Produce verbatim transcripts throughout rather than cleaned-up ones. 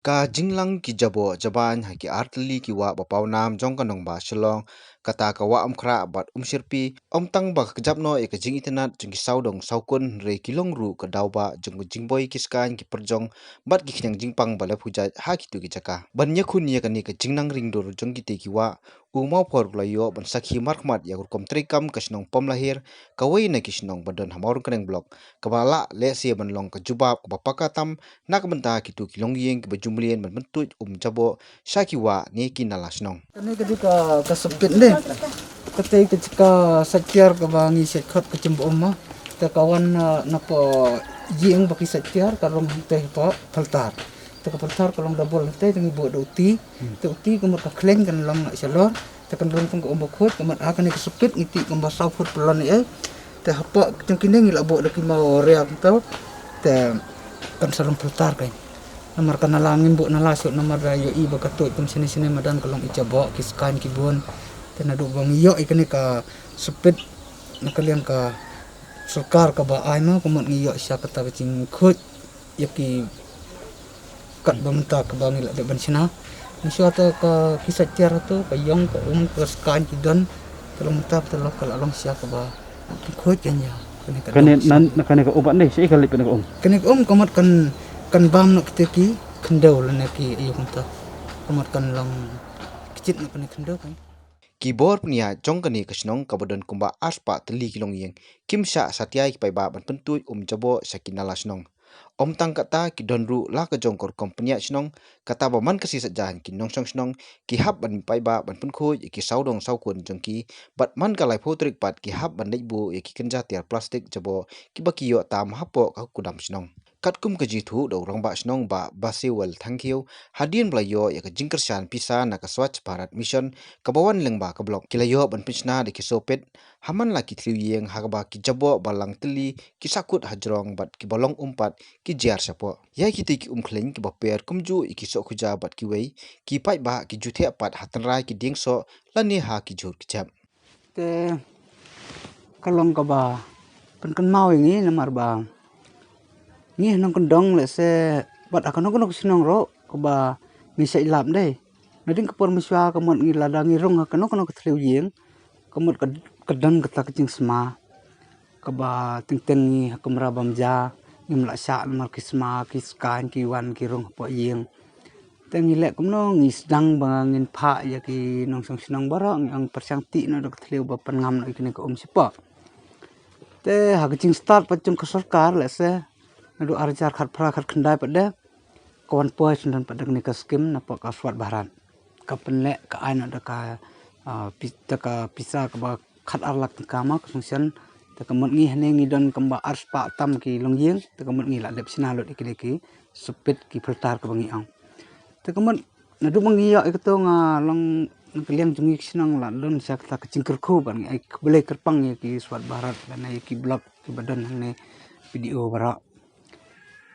Ka jinglang ki jaboh jaban ha ki artylli ki wah ba pawnam jong ka nongbah Shillong, kata ka wah Umkhrah bad Umshyrpi, ym tang ba ka kjap noh ïa ka jingitynnad jong ki sawdong sawkun, hynrei ki long ruh ka daw ba jong ka jingboi ki skaiñ ki pyrjong bad ki khñiang jingpang ba la phuh jait ha kito ki jaka. Ban ïakhun ïa kane ka jingnang ringdur jong kite ki wah, u Mawphor u la ïoh ban sakhi markhmat ïa ka rukom treikam ka shnong Pamlaher, kawei na ki shnong ba don ha Mawryngkneng Block, kaba lah lehse ban long ka jubab kaba paka tam na ka bynta kito ki longïing kiba ju mlien ban pyntuid um jaboh sha ki wah ne ki nala shnong. Kane ka dei ka, ka Sepit ne. Kata ka jaka sait tiar kaba ngi sait khot ka Jymba Um ma. Te ka wan na, na poh ïing ba ki sait tiar ka long te poh phaltar. Te ka phaltar ka long double te, te ngi buh da uti. Te uti ka mut ka khleiñ kan long na shalor. Te kan long tang ka um ba khuid, ka mut ha kane ka Sepit ngi tih kumba saw phut pylon ei. Te hapoh jong kine ngi la buh da ki maw riak to. Te kan sa long phaltar kein. Namar ka nala ngim buh nala shuh namar da ïohi ba ka tuid kum shane shane madan ka long i jaboh ki skaiñ ki bun. Te naduh ba ngi ïoh ïa kane ka Sepit na ka liang ka sorkar kaba ai ma, ka mut ngi ïoh sha kata ka jingkhuid ïa ki kat ba mynta kaba ngi la dep ban shna. Mynshuwa te ka ki sait tiar hato ka ïong ka um ka skaiñ ki don. Te long mynta te long ka la long sha kaba khuid kan ïa. Kane ka Kane dong nan sha. Na kane ka um ba ne shi ka lip kane ka um. Kane ka um ka mut kan, kan bam na kite ki khyndew lane ki ïa kumta. Ka mut kan long kjit na kane khyndew kan. Ki bor pynïaid jong kane ka shnong kaba don kumba arspah tylli ki longïing kim shah satia ïa ki paidbah ban pyntuid um jaboh sha ki nala shnong. Ym tang kata, ki don ruh la ka jong ka rukom pynïaid shnong, kata ba man ka sngi Saitjaiñ ki nongshong shnong ki hap ban paidbah ban pynkhuid ïa ki sawdong sawkun jong ki, bad man ka laiphew tarik pat ki hap ban leit buh ïa ki kynja tiar plastik jaboh kiba ki ïoh tam hapoh ka kudam shnong. Katkum ka jingthoh da u rangbah shnong Bah Basewell Thangkhiew, hadien ba la ïoh ïa ka jingkyrshan pisa na ka Swachh Bharat Mission kaba wan lyngba ka block, ki la ïoh ban pynshna da ki sohpit ha man la ki thliew ïing ha kaba ki jaboh balang tylli ki sahkut hajrong bad kiba long um pat ki jia shapoh. Ïa kite ki um khleiñ kiba per kumjuh ïa ki soh khuja bad kiwei, ki paidbah ki ju theh pat ha tynrai ki dieng soh lane ha ki jhur ki jep. Te ka long kaba pynkynmaw ïa ngi namar ba ngi ha nongkyndong lehse bad ha kano kano ka shnong ruh kaba ngi shait lap dei. Nadien ka por mynshuwa ka mut ngi lada ngi rung ha kano kano ka thliew ïing ka mut ka, ka don kata ka jingsma kaba teng teng ngi ha kamra bam ja ngim lah shah namar ki sma ki skaiñ ki wan ki rung hapoh ïing. Te ngi leh kumno ngi sdang ba ngin phah ïa ki nongshong shnong baroh, ngi ong pyrshang tih noh da ka thliew ba pynngam noh ïa kine ka um shapoh. Te ha ka jingstad pat jong ka sorkar lehse naduh ar hajar khatphra khatkhyndai pat de ka wan poi shen don pat da kane ka skim napoh ka Swachh Bharat. Ka pynleh ka ai noh da ka, ah, pi-, da ka pisa kaba khatar lak tyngka ma ka sngewsih. Te ka mut ngi hangne ngi don kumba arspah tam ki longïing, te ka mut ngi la dep shna lut ïa kine ki sohpit ki phaltar kaba ngi ong. Te ka mut naduh ba ngi ïoh ïa kato nga long na ka liang jong ngi ki shnong la don sha kata ka jingkyrkhu ban ngi ai khublei kyrpang ïa ki Swachh Bharat lane ïa ki block kiba don hangne P D O baroh.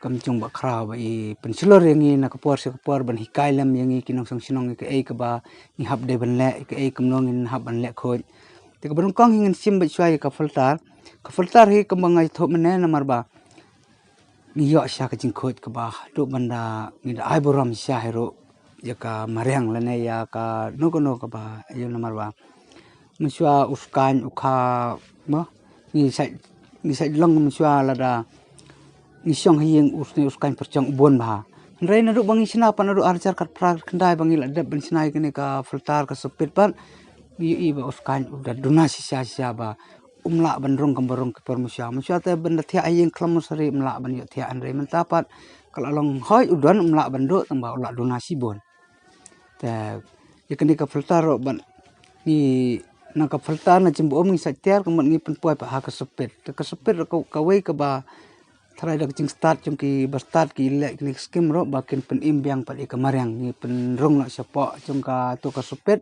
Kam jong ba khraw ba i pynshlur ïa ngi na ka por sha ka por ban hikai lem ïa ngi ki nongshong shnong ïa kaei kaba ngi hap dei ban leh, ïa kaei kumno ngin hap ban leh khuid. Te kaba nyngkong hi ngin shim beit shuwa ïa ka phaltar. Ka phaltar hi kumba nga ïathuh mynne namar ba ngi ïoh sha ka jingkhuid kaba haduh ban da ngi da ai burom sha hi ruh ïa ka mariang lane ïa kano kano kaba ïa namar ba mynshuwa u skaiñ u kha ma ngi shait, ngi shait long mynshuwa lada ngi shong ha ïing u sne u skaiñ pyrshang u bun bha. Hynrei naduh ba ngi shna pat naduh ar hajar khatphra khatkhyndai ba ngi la dep ban shna ïa kane ka phaltar ka sohpit pat ngi ïohi ba u skaiñ u da duna shisha shisha ba um lah ban rung kumba rung ki por mynshuwa. Mynshuwa te ban da thiah ha ïing khlem u sari um lah ban ïoh thiah hynrei mynta pat ka la long hoi u don um lah ban duh tang ba u lah duna shibun. Te ïa kane ka phaltar ruh ban ngi na ka phaltar na Jymba Um ngi shait tiar ka mut ngi pynpoi pat ha ka sohpit. Te ka sohpit ruh ka, kawei kaba tharai da ka jingstad jong ki ba stad ki leh kine ki skim ruh ba kin pynim biang pat ïa ka mariang ngi pynrung noh shapoh jong kato ka sohpit.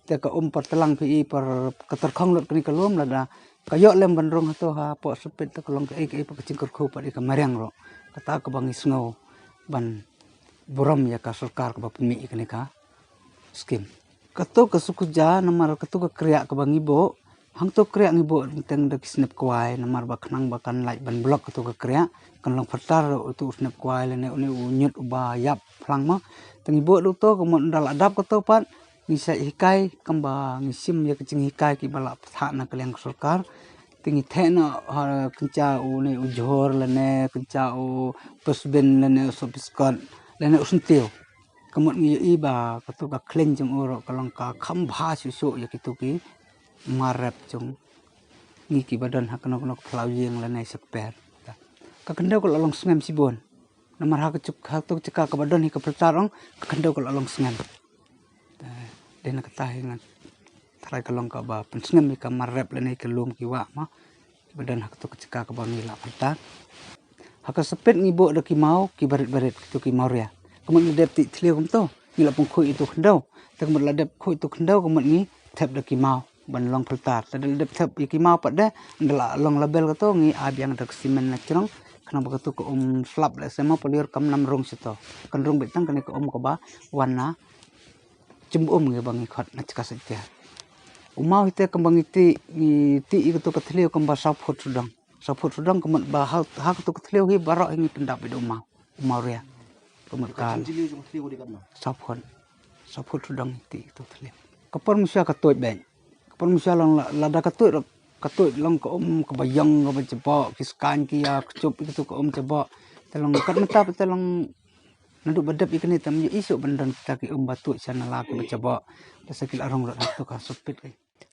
Te ka um par tlang phi i par ka tyrkhong lut kane ka lum lada ka ïoh lem ban rung hato hapoh sohpit te ka long kaei kaei pat ka jingkyrkhu pat ïa ka mariang ruh. Kata kaba ngi sngew ban burom ïa ka sorkar kaba pynmih ïa kane ka skim. Kato ka sukhuja namar kato ka kriah kaba ngi buh Hangto kriah ngi buh teng da ki snep kwai, namar ba khnang ba kan lait ban block kato ka kriah, kan long phyrtar uto u snep kwai lane une u ñiut uba ïap phlang mo. Te ngi buh da uto, ka mut ynda la dap kato pat, ngi sa hikai, kumba ngi shim ïa ka jinghikai kiba la pynthah na ka liang ka sorkar. Te ngi theh noh, ha, kynja une u jhur lane, kynja u pusbin lane, u sohpiskot lane u syntiew. Ka mut ngi ïohi ba kato ka khleiñ jong u ruh ka long ka kham bha shuh shuh ïa kito ki mar rep jong ngi kiba don ha kano kano ka phyllaw ïing lane sha kper. Ka khyndew ka la long sngem shibun. Namar ha ka juk, ha kato ka jaka kaba don hi ka phyrtar ong, ka khyndew ka la long sngem. Te, dei na kata hi ngan tharai ka long kaba pynsngem ïa ka mar rep lane ka lum ki wah mo, kiba don ha kato ka jaka kaba ngi la phyrtar. Ha ka sepit ngi buh da ki maw kiba rit ba rit, kito ki maw ria. Ka mut ngi dep tih thliew kumto, ngi la pynkhuid ïa uto u khyndew. Te ka mut la dep khuid ïa uto u khyndew, ka mut ngi thep da ki maw ban long phyrtar. Te da la dep thep ïa ki maw pat de, ynda la long label kato, ngi ai biang da ka simen na jrong, khnang ba kato ka um slap lehse mo, paliur kam nang rung shato. Kan rung beit tang kane ka um kaba wan na jingum ngi ba ngi khot na jaka sait te. U maw hi te kumba ngi tih, ngi tih ïa kato ka thliew kumba saw phut sawdong. Saw phut sawdong, ka mut ba ha, ha kato ka thliew hi baroh hi ngi pyndap ïa u maw. U maw ria. Ka mut ka saw phut. Saw phut sawdong ngi tih ïa kato ka thliew. Ka por mynshuwa ka tuid beit. Ka por mynshuwa long la, lada ka tuid, ka tuid long ka um kaba ïong kaba jaboh, ki skaiñ ki ïa kchup ïa kato ka um jaboh. Te long kat mynta pat te long naduh ba dep ïa kane te ym ïohi shuh ban don kita ki um ba tuid sha nala kiba jaboh. Te sa ki la rung rot ha kato ka sepit.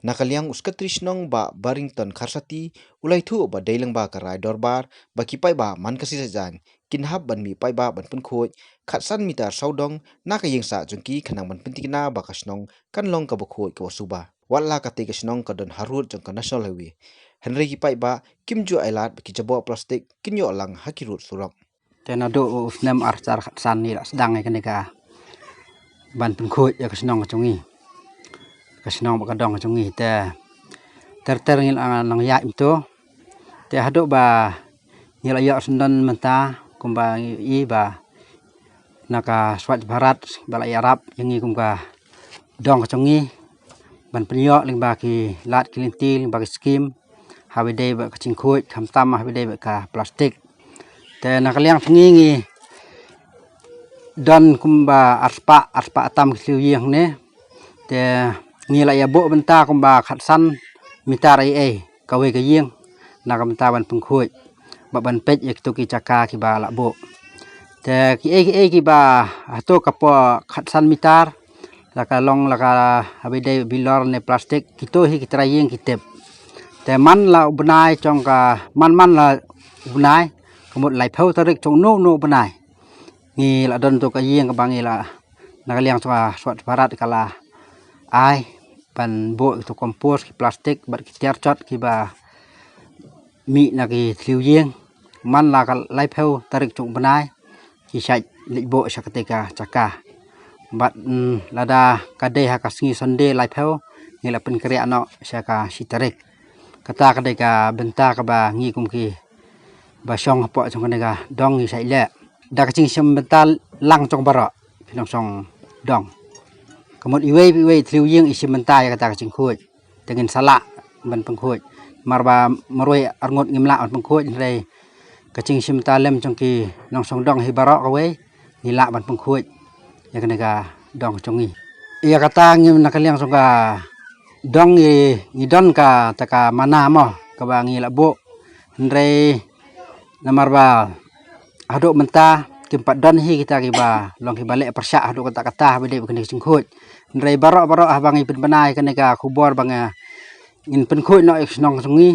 Na ka liang u Secretary Shnong Bah Barrington Kharsati u la ïathuh ba dei lyngba ka rai dorbar ba ki paidbah man ka sngi Saitjaiñ kin hap ban mih paidbah ban pynkhuid khatsan mitar sawdong na ka ïing sah jong ki khnang ban pyntikna ba ka shnong kan long kaba khuid kaba suba. Wat la katei ka shnong ka don harud jong ka National Highway, hynrei ki paidbah kim ju ailad ba ki jaboh plastik kin ïoh lang ha ki rud surok. Te naduh u snem ar hajar khatsan ngi la sdang ïa kane ka ban pynkhuid ïa ka shnong ka jong ngi. Ka shnong bad ka dong ka jong ngi te ter ter ngi la nang ïaid mynta. Te haduh ba ngi la ïoh syndon mynta kumba ngi i ba na ka Swachh Bharat ba la ïarap ïa ngi kum ka dong ka jong ngi ban pynïoh lyngba ki lad ki lynti lyngba ki skim. Haba ïadei bad ka jingkhuid, khamtam haba ïadei bad ka plastik. Te na ka liang jong ngi ngi don kumba arspah, arspah tam ki thliew ïing hangne. Te ngi la ïa buh bynta kumba khatsan mitar ei ei kawei ka ïing na ka bynta ban pynkhuid bad ban peit ïa kito ki jaka kiba la buh. Te kiei kiei kiba hato ka por khatsan mitar la ka long la ka haba ïadei bilor ne plastik, kito hi ki trai ïing ki tip. Te man la u bnai jong ka, man man la u bnai, ka mut laiphew tarik jong uno uno u bnai, ngi la don to ka ïing kaba ngi la na ka liang jong ka Swachh Bharat ka la ai ban buh ïa kito compost, ki plastik bad ki tiar jot kiba mih na ki thliew ïing. Man la ka laiphew tarik jong u bnai ki shait leit buh sha katei ka jaka. Bad, mm, lada ka dei ha ka sngi Sunday laiphew ngi la pynkhreh noh sha ka shi tarik. Kata ka dei ka bynta kaba ngi kum kiba shong hapoh jong kane ka dong ngi shait leh da ka jingshim bynta lang jong baroh ki nongshong dong. Ka mut iwei pa iwei thliew ïing i shim bynta ïa kata ka jingkhuid. Te ngin sa lah ban pynkhuid. Namar ba marwei arngut ngim lah ban pynkhuid, hynrei ka jingshim bynta lem jong ki nongshong dong hi baroh kawei ngi lah ban pynkhuid ïa kane ka dong jong ngi. Ïa kata ngim, na ka liang jong ka dong ngi, ngi don kata ka mana mo kaba ngi la buh, hynrei namar ba haduh mynta kim pat don hi kita kiba long kiba leh pyrshah haduh katta katta haba ïadei bad kane ka jingkhuid. Hynrei baroh baroh haba ngi pynbna ïa kane ka khubor ba nga ngin pynkhuid noh ïa ka shnong jong ngi,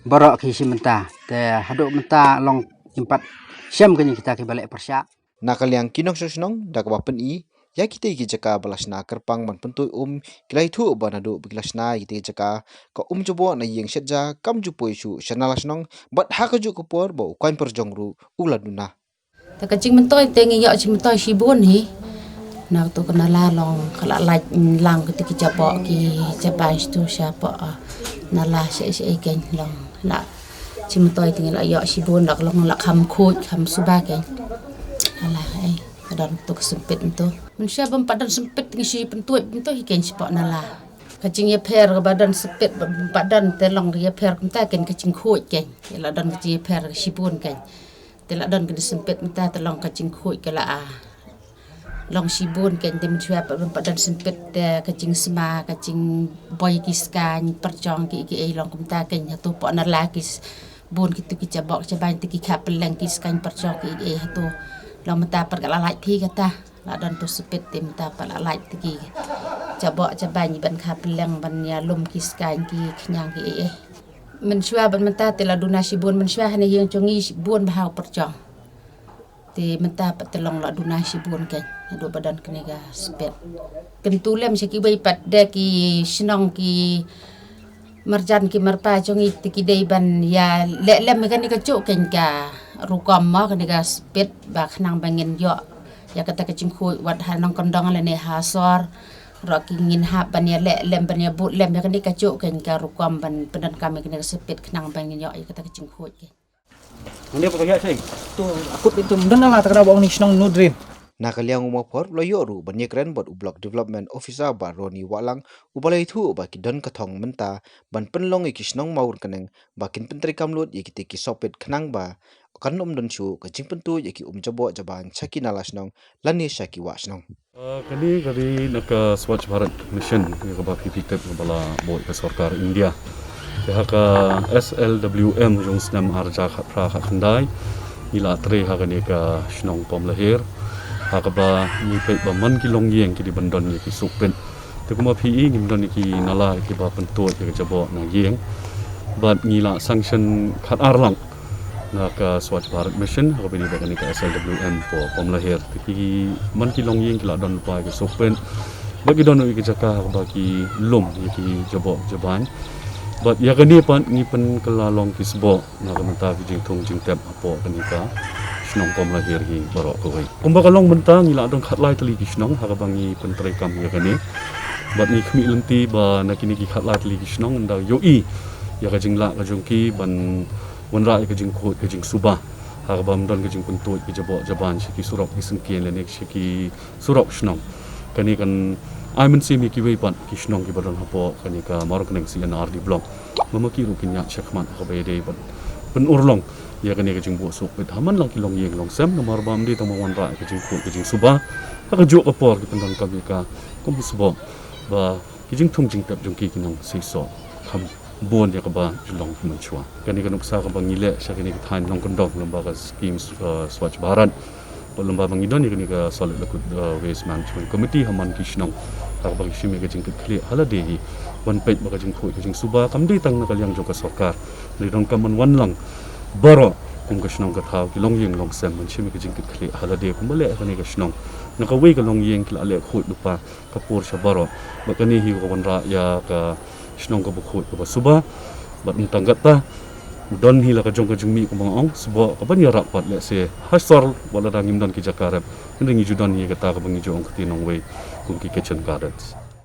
baroh ki shim bynta. Te haduh mynta long kim pat shem kane kita kiba leh pyrshah. Na ka liang ki nongshong shnong da kaba pyni ïa kitei ki jaka ba la shna kyrpang ban pyntuid um, ki la ïathuh ba naduh ba ki la shna ïa kitei ki jaka, ka um jaboh na ïing shet ja kam ju poi shuh sha nala shnong, bad ha kajuh ka por ba u Koiñ Pyrjong ruh u la duna. Te ka jingmyntoi te ngi ïoh jingmyntoi shibun hi. Na kato ka nala long ka la lait lang kito ki jaboh ki jabai shatu shapoh, ah, nala sha sha i keiñ long la jingmyntoi te ngi la ïoh shibun, la ka long la kham khuid kham suba keiñ. Ala ei ka don kato ka sempit mynta. Mynshuwa bym pat don sempit ngi shu pyntuid mynta hi keiñ shapoh nala. Ka jingïapher kaba don sempit ba don te long ïapher kumta ken ka jingkhuid ken. Te la don ka jingïapher shibun ken. Te la don ka jingïasempit mynta te long ka jingkhuid ka la a long shibun ken. Te mynshuwa pat ba don sempit te ka jingsma ka jingboi ki skaiñ pyrshong ki ki ei long kumta ken. Hato pok na la ki bun kitu ki jabok jabañ te ki kha pylleng ki skaiñ pyrshong ki ei hato long mynta pat ka la lait phi kata. La don tu sempit te mynta pat la lait te ki jabok jabañ ban kha pylleng ban ïalum ki skaiñ ki khñiang ki ei ei. Mynshuwa ban mynta te la duna shibun mynshuwa hane ïing jong ngi shibun bha u pyrshong. Te mynta pat te long la duna shibun ken. Haduh ba don kane ka sempit. Kyntu lem sha kiwei pat de ki shnong ki marjan ki marpa jong ngi te ki dei ban ïa leh lem kane ka juk ken ka rukom mo kane ka sempit ba khnang ba ngin ïoh ïa kata ka jingkhuid wat ha nongkyndong lane ha sor. Ruh ki ngin hap ban ïa leh lem ban ïa bud lem ïa kane ka juk ken ka rukom ban pyndonkam ïa kane ka sempit khnang ba ngin ïoh ïa kata ka jingkhuid ken. Nde ko ya sei. Tu akut itu mendon la ta kena bawang ni shnong nu drain. Na ka liang u Mawphor la ïoh ruh ban ïakren bad u Block Development Officer Bah Ronnie Wahlang uba la ïathuh ba ki don ka thong mynta ban pynlong ïa ki shnong Mawryngkneng ba kin pyntreikam lut ïa kite ki sohpit khnang ba kan ym don shuh ka jingpyntuid ïa ki um jabok jabañ sha ki nala shnong lane sha ki wah shnong. Ah, kane ka dei na ka Swachh Bharat Mission, ïa kaba phi phi tip kaba la buh ka sorkar India. Te ha ka S L W M jong snem ar hajar khatphra khatkhyndai, ngi la trei ha kane ka shnong Pom Lahir. Ha kaba ngi peit ba man ki longïing ki dei ban don ïa ki sohpit. Te kumba phi i ngim don ïa ki nala ïa kiba pyntuid ïa ka jabok na ïing. Bad ngi la sanction khatar lang na ka Swachh Bharat Mission, ha kaba ïadei bad kane ka S L W M Pom Lahir. Te ki man ki longïing ki la don lypa ïa ki sohpit. Bad ki don ïa ki jaka ha kaba ki lum ïa ki jabok jabañ. Bad ïa kane pat ngi pynkylla long ki sboh na ka bynta ki jingthung jingtep hapoh kane ka shnong Pom Lahir hi baroh kawei. Kumba ka long mynta ngi la don khatlai tylli ki shnong ha kaba ngi pyntreikam ïa kane. Bad ngi khmih lynti ba na kine ki khatlai tylli ki shnong ynda ïohi ïa ka jinglah ka jong ki ban wanrah ïa ka jingkhuid ka jingsuba ha kaba ym don ka jingpyntuid ka jabok jabañ sha ki surok ki syngkien lane sha ki surok shnong. Kane kan ai mynsiem ïa kiwei pat ki shnong kiba don hapoh kane ka Mawryngkneng C and R D block. Ba ma ki ruh kin ïaid shakhmat ha kaba ïadei bad pynurlong ïa kane ka jingbuh sohpit ha man la ki longïing longsem namar ba ym dei tang ba wanrah ïa ka jingkhuid ka jingsuba ha kajuh ka por ki pyndonkam ïa ka kum ki sboh ba ki jingthung jingtep jong ki ki nang seisoh kham bun ïa kaba ju long mynshuwa. Kane ka nuksa kaba ngi leh sha kine ki thaiñ nongkyndong lyngba ka skim, uh, Swachh Bharat. Bad lyngba ba ngi don ïa kane ka Solid Liquid, uh, Waste Management Committee ha man ki shnong. Ha kaba ngi shim ïa ka jingkitkhlieh ha lade hi ban peit ba ka jingkhuid ka jingsuba kam dei tang na ka liang jong ka sorkar. Hynrei donkam ban wan lang baroh kum ka shnong ka thaw ki longïing longsem ban shim ïa ka jingkitkhlieh ha lade kumba leh ha kane ka shnong. Na kawei ka longïing ki la leh khuid lypa ka por sha baroh. Bad kane hi ka wanrah ïa ka shnong kaba khuid kaba suba. Bad ym tang katta, don hi la ka jong ka jingmih kumba nga ong, sboh kaban ïarap pat lehse ha sor wat lada ngim don ki jaka rep. Hynrei ngi ju don hi kata kaba ngi ju ong kti nongwei kum ki kitchen gardens.